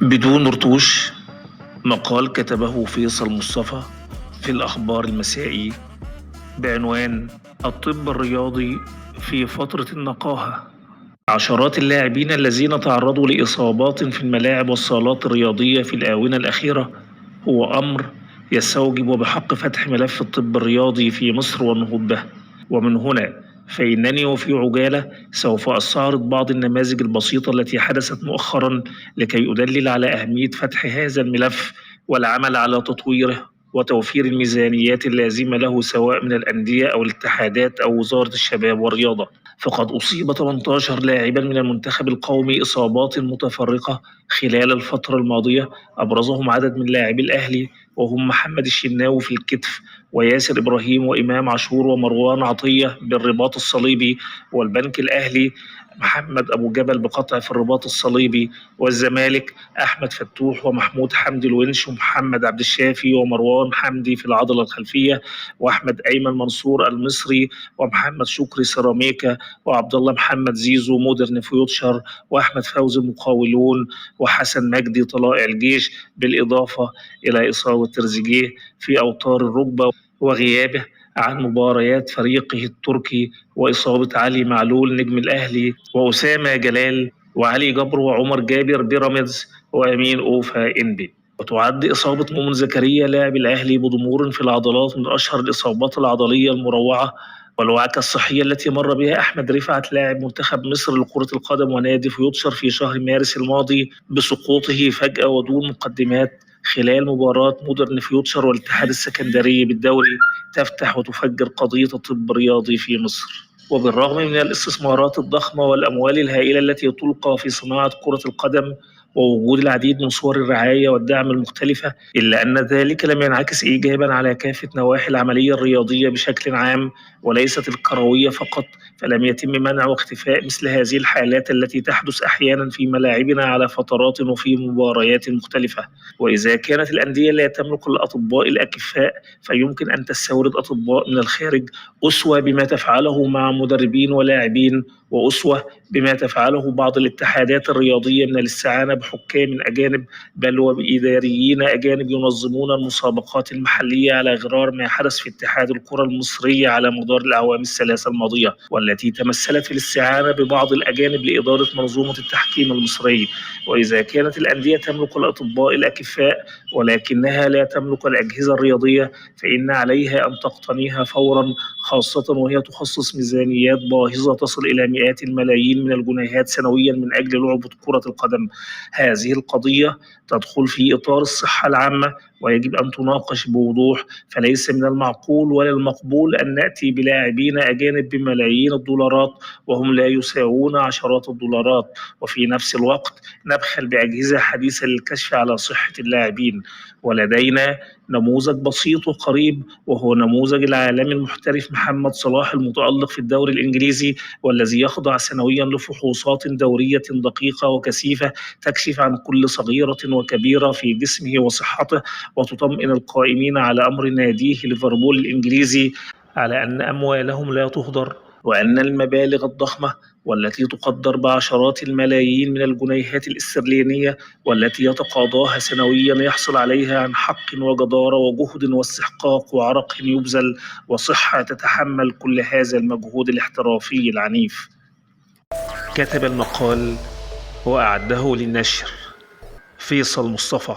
بدون رتوش. مقال كتبه فيصل مصطفى في الأخبار المسائي بعنوان الطب الرياضي في فترة النقاهة. عشرات اللاعبين الذين تعرضوا لإصابات في الملاعب والصالات الرياضية في الآونة الأخيرة هو أمر يستوجب بحق فتح ملف الطب الرياضي في مصر والنهوض به. ومن هنا فإنني وفي عجالة سوف أستعرض بعض النماذج البسيطة التي حدثت مؤخرا لكي أدلل على أهمية فتح هذا الملف والعمل على تطويره وتوفير الميزانيات اللازمة له سواء من الأندية أو الاتحادات أو وزارة الشباب والرياضة. فقد أصيب 18 لاعبا من المنتخب القومي إصابات متفرقة خلال الفترة الماضية، أبرزهم عدد من لاعبي الأهلي وهم محمد الشناوي في الكتف، وياسر إبراهيم وإمام عاشور ومروان عطية بالرباط الصليبي، والبنك الأهلي محمد أبو جبل بقطع في الرباط الصليبي، والزمالك أحمد فتوح ومحمود حمدي الونش ومحمد عبد الشافي ومروان حمدي في العضلة الخلفية، وأحمد أيمن منصور المصري ومحمد شكري سيراميكا، وعبد الله محمد زيزو مودرن فيوتشر، واحمد فوزي المقاولون، وحسن مجدي طلائع الجيش، بالاضافه الى اصابه تريزيجيه في اوتار الركبه وغيابه عن مباريات فريقه التركي، واصابه علي معلول نجم الاهلي، واسامه جلال وعلي جبر وعمر جابر بيراميدز، وامين اوفا انبي. وتعد إصابة مؤمن زكريا لاعب الأهلي بضمور في العضلات من أشهر الإصابات العضلية المروعة والوعكة الصحية التي مر بها أحمد رفعت لاعب منتخب مصر لكرة القدم ونادي فيوتشر في شهر مارس الماضي بسقوطه فجأة ودون مقدمات خلال مباراة مودرن فيوتشر والاتحاد السكندري بالدوري تفتح وتفجر قضية الطب الرياضي في مصر. وبالرغم من الاستثمارات الضخمة والأموال الهائلة التي تلقى في صناعة كرة القدم ووجود العديد من صور الرعاية والدعم المختلفة، إلا أن ذلك لم ينعكس إيجابا على كافة نواحي العملية الرياضية بشكل عام وليست الكروية فقط. فلم يتم منع واختفاء مثل هذه الحالات التي تحدث أحيانا في ملاعبنا على فترات وفي مباريات مختلفة. وإذا كانت الأندية لا تملك الأطباء الأكفاء فيمكن أن تستورد أطباء من الخارج أسوة بما تفعله مع مدربين ولاعبين، وأسوة بما تفعله بعض الاتحادات الرياضية من الاستعانة بحكام أجانب بل وبإداريين أجانب ينظمون المسابقات المحلية على غرار ما حدث في اتحاد الكرة المصري على مدار الأعوام الثلاثة الماضية، والتي تمثلت في الاستعانة ببعض الأجانب لإدارة منظومة التحكيم المصري. وإذا كانت الأندية تملك الأطباء الأكفاء ولكنها لا تملك الأجهزة الرياضية فإن عليها أن تقتنيها فورا، خاصة وهي تخصص ميزانيات باهظة تصل إلى مئات الملايين من الجنيهات سنويا من أجل لعبة كرة القدم. هذه القضية تدخل في إطار الصحة العامة ويجب أن تناقش بوضوح، فليس من المعقول ولا المقبول أن نأتي بلاعبين أجانب بملايين الدولارات وهم لا يساوون عشرات الدولارات، وفي نفس الوقت نبخل بأجهزة حديثة للكشف على صحة اللاعبين. ولدينا نموذج بسيط وقريب وهو نموذج العالمي المحترف محمد صلاح المتألق في الدوري الإنجليزي، والذي يخضع سنويا لفحوصات دورية دقيقة وكثيفة تكشف عن كل صغيرة وكبيرة في جسمه وصحته، وتطمئن القائمين على أمر ناديه ليفربول الإنجليزي على أن أموالهم لا تهدر، وأن المبالغ الضخمة والتي تقدر بعشرات الملايين من الجنيهات الاسترلينية والتي يتقاضاها سنويا يحصل عليها عن حق وجدارة وجهد واستحقاق وعرق يبذل وصحة تتحمل كل هذا المجهود الاحترافي العنيف. كتب المقال وأعده للنشر فيصل مصطفى.